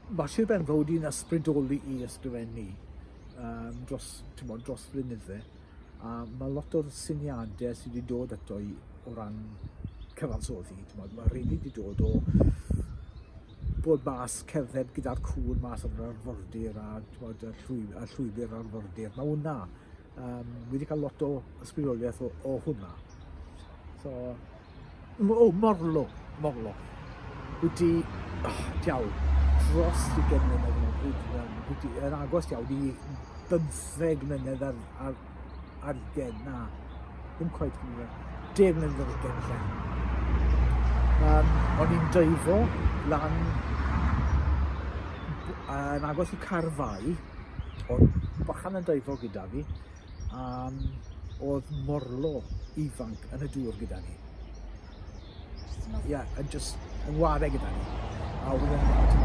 Mae Sir Benfro wedi'n ysbrydoli i ysgrifennu um, dros, mod, dros flynydde, a mae lot o'r syniadau sydd wedi dod ato i o ran cyfansoddi, mod, mae rheini wedi dod o bod mas cerdded gyda'r cŵn mas ar yr arfordir a mod, y, llwy, y llwybr arfordir. Mae hwnna, um, wedi cael lot o ysbrydoliaeth o, o hwnna. So, O, Morlo, Morlo. Wedi, oh, diawl, dros 20 mlynedd yn ôl, wedi, yn agos iawn i 15 mlynedd ar, ar, ar ugen, na, ddim cweit gyda, 10 mlynedd ar ugen lle. Um, o'n i'n deifo lan yn agos i Carfai, oedd bachan yn deifo gyda fi, Um, oedd morlo ifanc yn y dŵr gyda ni. Ie, yeah, yn just yn ware gyda ni. A oedd yn, ti'n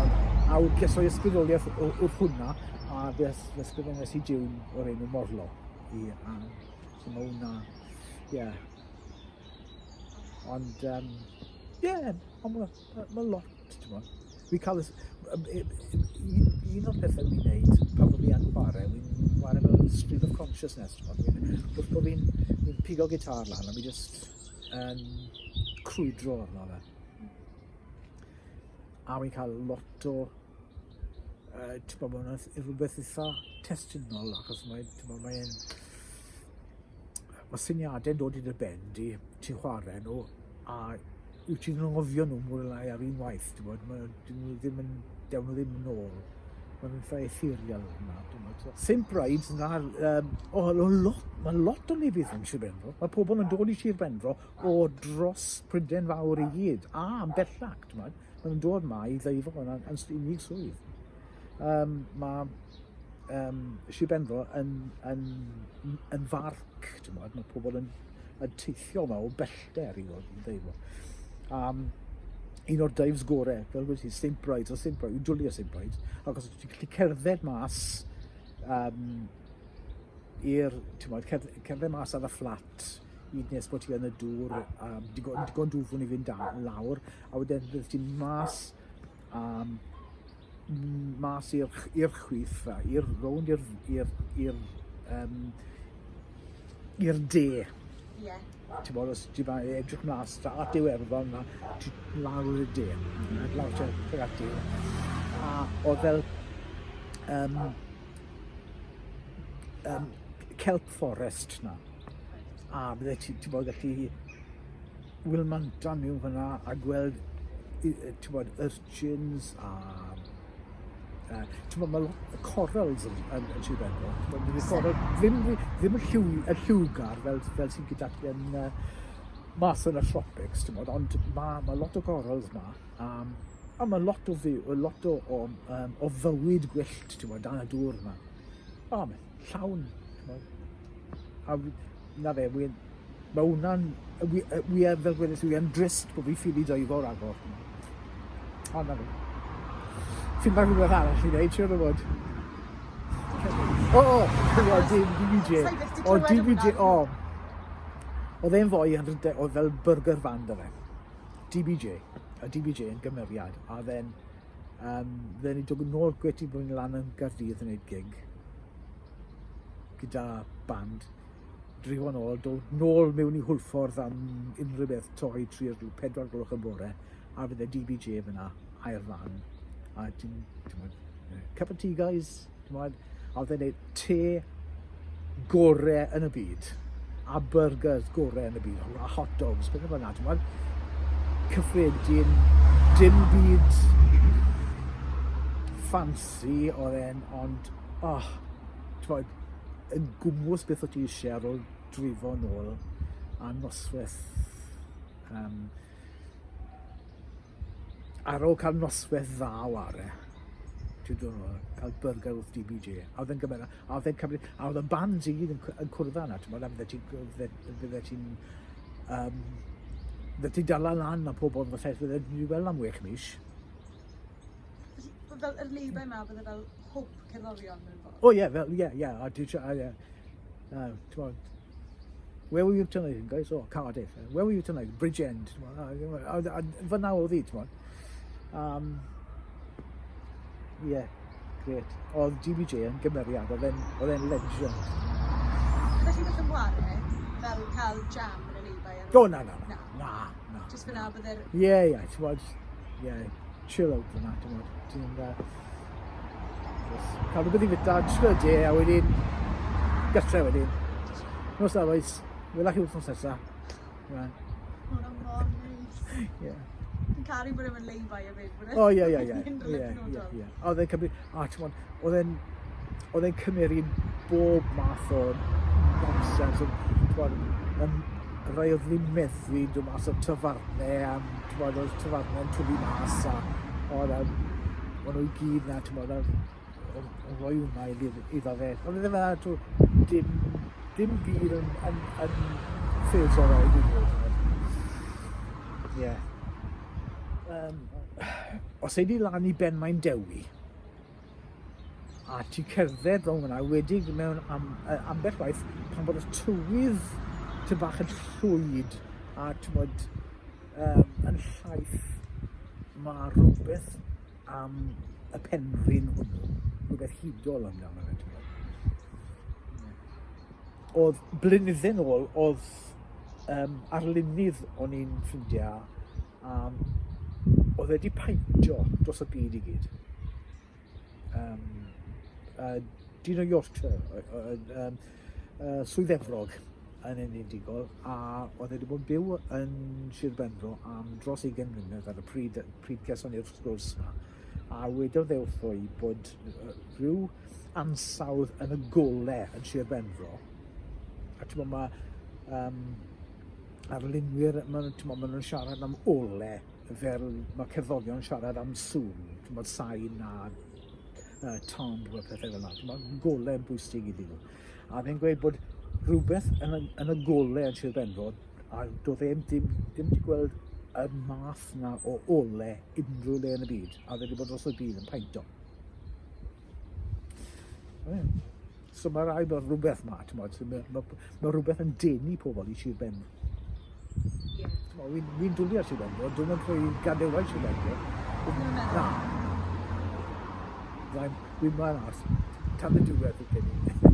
a ges o'i ysbrydoliaeth wrth hwnna, a fe ysgrifennes i diwn o'r enw Morlo. I, a, so mae hwnna, ie. Yeah. Ond, um, ie, yeah, ond mae ma lot ti'n gwybod. Fi cael... Un o'r pethau fi'n neud pan bod fi yn chwarae, fi'n chwarae fel stream of consciousness, ti'n gwybod. Wrth bod fi'n fi pigo gitar lan a fi just um, crwydro arno fe. A fi'n cael lot o... Uh, ti'n gwybod, mae'n rhywbeth eitha testunol achos mae, ti'n gwybod, mae'n... Mae syniadau'n dod i dy ben di, ti'n chwarae nhw, a wyt ti'n anghofio nhw mwy neu lai ar un waith, ti'n bod, mae, dyn nhw ddim yn, dewn nhw ddim yn ôl. Mae'n eitha ethereal hwnna, dwi'n meddwl. St Brides, na, um, o, oh, lot, mae lot o lefydd yn Sir Benfro. Mae pobl yn dod i Sir Benfro o dros Prydain Fawr i gyd, a am bellach, ti'n meddwl. Maen nhw'n dod ma i ddeifo yn, yn unig swydd. Um, mae um, Sir Benfro yn, yn, yn farc, ti'n meddwl, mae pobl yn yn teithio yma o bellter i fod yn deifo. Um, un o'r dives gore, fel wedi ti, St Brides, o St Brides, wy'n dwlu o St Brides, ac os ti'n gallu cerdded mas um, i'r, ti'n modd, cerdded mas ar y fflat, hyd nes bod ti yn y dŵr, um, digon, digon dwfwn i fynd lawr, a wedyn bydd ti'n mas um, mas i'r i'r chwith, i'r rownd i'r i'r i'r um, i'r de. Ie. Yeah. Ti'n bod, os ti'n ma edrych mas at Iwerddon, na, ti lawr i'r de. Lawr tuag at de. A oedd fel um, um, kelp forest na. A bydde ti, ti'n bod, gallu wilmanta mewn fyna a gweld, ti'n bod, urchins a Uh, ti'n bod, mae lot o corals yn, yn, yn Sir Benfro. Ti'n bod, coral, ddim, ddim y, lliw, y lliwgar fel, fel sy'n gyda ti yn uh, mas yn y tropics, ti'n bod, ond mae, mae lot o corals ma. Um, a mae lot o, fyw, lot o, o, um, o fywyd gwyllt, ti'n bod, dan y dŵr yma. O, mae llawn, ti'n bod. A na fe, wi, mae hwnna'n, wi, wi, fel gwedes i, wi yn drist bod fi ffili dreifo ragor. O, na fe. Ffindo rhywbeth arall i wneud, siwr o fod. O, o, o, dim DBJ. O, DBJ, o. Oedd e'n foi yn rhedeg, oedd fel burger van da fe. DBJ. A DBJ yn gymeriad. A oedd e'n, um, dden i dod nôl gweti bod ni'n lan yn Gardydd yn gwneud gig gyda band dreifo nôl, dod nôl mewn i Hwlffordd am unrhyw beth, torri 3 o'r 4 gloch y bore, a fydde DBJ fyna, a'r fan, a ti'n, ti'n bod, cup of tea guys, ti'n bod, a oedd e'n neud te gore yn y byd, a burgers gore yn y byd, a hot dogs, pethau fel yna, ti'n bod, cyffredin, dim byd ffansi oedd e'n, ond, oh, ti'n bod, yn gwmws beth o ti eisiau ar ôl drifo nôl a noswaith um, ar ôl cael noswaith dda o are ti'n dod nôl, cael burger wrth DBJ a oedd e'n gymryd, a oedd e'n cymryd a oedd y bands i gyd yn, yn cwrdd yna ti'n bod, a fydde ti'n fydde ti'n um, fydde ti'n dala lan a pobl falle fydde ti'n weld am wech mis. Fel yr leibai yma, bydde fel hwb cerddorion mewn ffordd. O ie, fel, ie, ie, a dwi, a ie, ti'n bod, where were you tonight, guys? Oh, Cardiff. Where were you tonight? Bridgend. A, a, a, fyna oedd hi, ti'n bod. Um, Ie, grêt. Oedd GBJ yn gymeriad, oedd e'n oedd e'n legend. Ydych chi byth yn ware fel cael jam yn y lay-by ar O, na, na, na. Na, na. Jyst fyna bydde'r... Ie, ie, ti'n bod, ie, chill out fyna, ti'n bod. Ti'n, just cael rhywbeth i fita, disgwyl y de, a wedyn, gytre wedyn. Nos da, boys. Wela chi wythnos nesa. Mae hwnna mor neis. Ie. Fi'n caru bod e'n lay-by hefyd. bod e- O, ie, ie, ie. Unrhyw Ie, ie, penodol. ie. Oedd e'n cymryd, a ti'n bod, oedd e'n, oedd e'n cymryd bob math o nonsense. Ti'n bod, yn rai oedd ddim meddwi dod mas o'r tafarnau, a ti'n bod, oedd tafarnau'n twlu mas, a oedd e'n, o'n nhw i gyd na, ti'n bod, o'n rhoi hwnna iddo fe. Ond iddo fe, t'wo, dim, dim byd yn, yn, yn ffyrdd o'r oed i fod. Ie. Os ei di lan i Benmaen Dewi, a ti'n cerdded rownd fyna, wedig mewn am, ambell waith, pan bod y tywydd tyn bach yn llwyd a ti'n bod, yn llaith, mae rhywbeth am y penrhyn hwnnw, rhywbeth hudol amdano fe, ti'n gwybod. Oedd blynydde nôl, oedd arlunydd o'n i'n ffrindiau, oedd wedi paentio dros y byd i gyd. Dyn o Yorkshire, Swydd Efrog yn enedigol, a oedd e wedi bod yn byw yn Sir Benfro am dros 20 mlynedd ar y pryd, pryd ceson ni'r sgwrs yma. A wedodd e wrtho i bod rhyw ansawdd yn y gole yn Sir Benfro. A ti'n bod, mae arlunwyr, ma' t'mod, ma' nhw'n siarad am ole fel mae cerddorion yn siarad am sŵn, ti'n bod, sain a timbre a pethau fel yna. Ti'n bod, gole yn bwysig iddyn nhw. A fe'n gweud bod rhywbeth yn y, yn y gole yn Sir Benfro, a doedd e'n dim, dim wedi gweld y math na o ole unrhyw le yn y byd, a fe wedi bod dros y byd yn paento. So mae rhaid bod rhywbeth ma, ti'n bod, mae, ma, ma rhywbeth yn denu pobl i Sir Benfro. Yeah. Wy'n wi dwlu ar Sir Benfro, dwi'n mynd rhoi gadewau Sir Benfro. Na. Dwi'n ma'n as, tan y diwedd i credu.